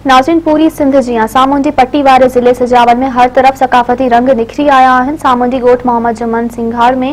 ناظرين پوري سنڌ جيان سامونڊي پٽي واري ضلعي سجاول ۾ هر طرف ثقافتي رنگ نکري آيا آهن سامونڊي ڳوٺ محمد جمن سنگهاڙ ۾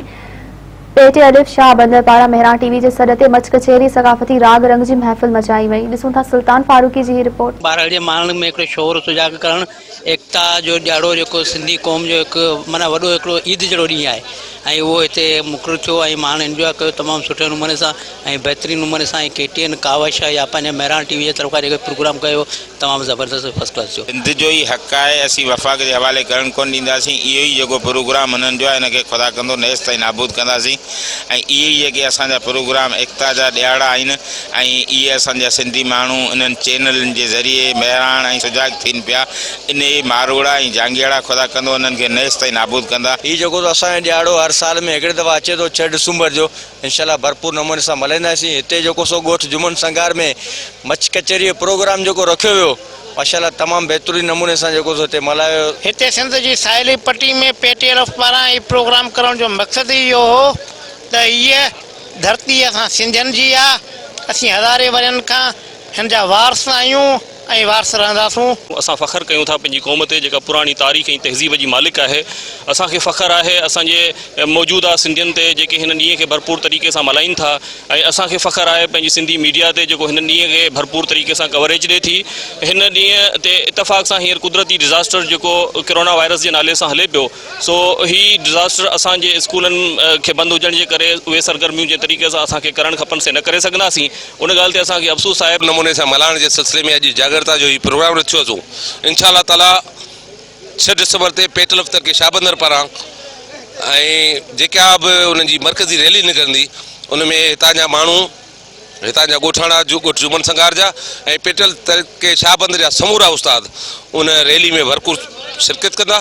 پي ٽي الف شاهه بندر پاران مهراڻ ٽي وي جي سڏ تي مچ ڪچهري ثقافتي راڳ رنگ جي محفل مچائي وئي ڏسون ٿا سلطان فاروقي جي هي رپورٽ. ٻارڙي جي ماڻهن ۾ هڪڙو شعور سجاڳ ڪرڻ ايڪتا جو ڏياڙو جيڪو سنڌي قوم جو هڪ معنيٰ وڏو هڪڙو عيد جهڙو ڏينهن آهي ۽ اهو هتي مقرر ٿيو ۽ ماڻهن انجواء ڪيو تمام سٺي نموني سان ۽ بهترين نموني سان ۽ ڪي ٽي اين ڪاوش يا پنهنجي مهراڻ ٽي وي جي طرف کان جيڪو پروگرام ڪيو تمام زبردست ۽ فرسٽ ڪلاس ٿيو. سنڌ جو ئي حق آهي اسين وفاق جي حوالي ڪرڻ ڪونه ڏينداسين اهو ئي جيڪو پروگرام هنن جو آهي ان کي خدا ڪندو نيست ۽ نابود ڪنداسين ۽ اهي ئي جيڪي اسان جا پروگرام ايڪتا جا ڏهاڙا آهن ۽ اهي اسان جا سنڌي ماڻهو انهن چينلن جي ذريعي مهراڻ ۽ سجاڳ ٿين پيا انهي ماروئڙا ۽ جانگيئڙا خدا ڪندو انهن کي نيست ۽ نابود ڪندا. هي جيڪو اسان جو ڏهاڙو هر سال ۾ هڪڙي دفعا اچي ٿو ڇهه ڊسمبر جو انشاء الله ڀرپور نموني سان ملهائينداسين هتي جيڪو سو ڳوٺ جمن سنگهار ۾ مڇ ڪچهري جو پروگرام جيڪو رکيو ويو ماشاء الله تمام بهترين نموني سان جيڪو سو هتي ملهايو ويو. هتي سنڌ جي ساحلي پٽي ۾ پي ٽي ايل ايف پاران هي پروگرام ڪرڻ جو مقصد ئي اهو هو ته هيء ڌرتي اسان سنڌين جي آ اسين هزارين ورهين کان هن جا وارث آهيون ۽ وارث رهنداسون. اسان فخر ڪيون ٿا پنهنجي قوم تي جيڪا پراڻي تاريخ ۽ تهذيب جي مالڪ آهي. اسان کي فخر آهي اسان جي موجوده سنڌين تي جيڪي هن ڏينهن کي ڀرپور طريقي سان ملهائين ٿا ۽ اسان کي فخر آهي پنهنجي سنڌي ميڊيا تي جيڪو هن ڏينهن کي ڀرپور طريقي سان ڪوريج ڏي ٿي. هن ڏينهن تي اتفاق سان هينئر قدرتي ڊزاسٽر جيڪو ڪرونا وائرس جي نالي سان هلي پيو سو هي ڊزاسٽر اسان جي اسڪولن کي بند هجڻ جي ڪري اهي سرگرميون جنهن طريقي سان اسان کي ڪرڻ کپن سي نه ڪري سگهنداسين ان ڳالهه تي اسان کي افسوس آهي. نموني سان ملهائڻ جي سلسلي ۾ اڄ جاڳرتا جو هي پروگرام رٿيو اٿون انشاء الله تعالي ڇهه ڊسمبر تي پيٽل افتر ڪي شاهبندر پاران ۽ جيڪا به انهن جي مرڪزي ريلي نڪرندي ان ۾ هتان جا ماڻهو هتان جا ڳوٺاڻا ڳوٺ جمن سنگهار جا ۽ پيٽل ترڪي شاهبندر جا سمورا استاد ان ريلي ۾ ڀرپور شرڪت ڪندا.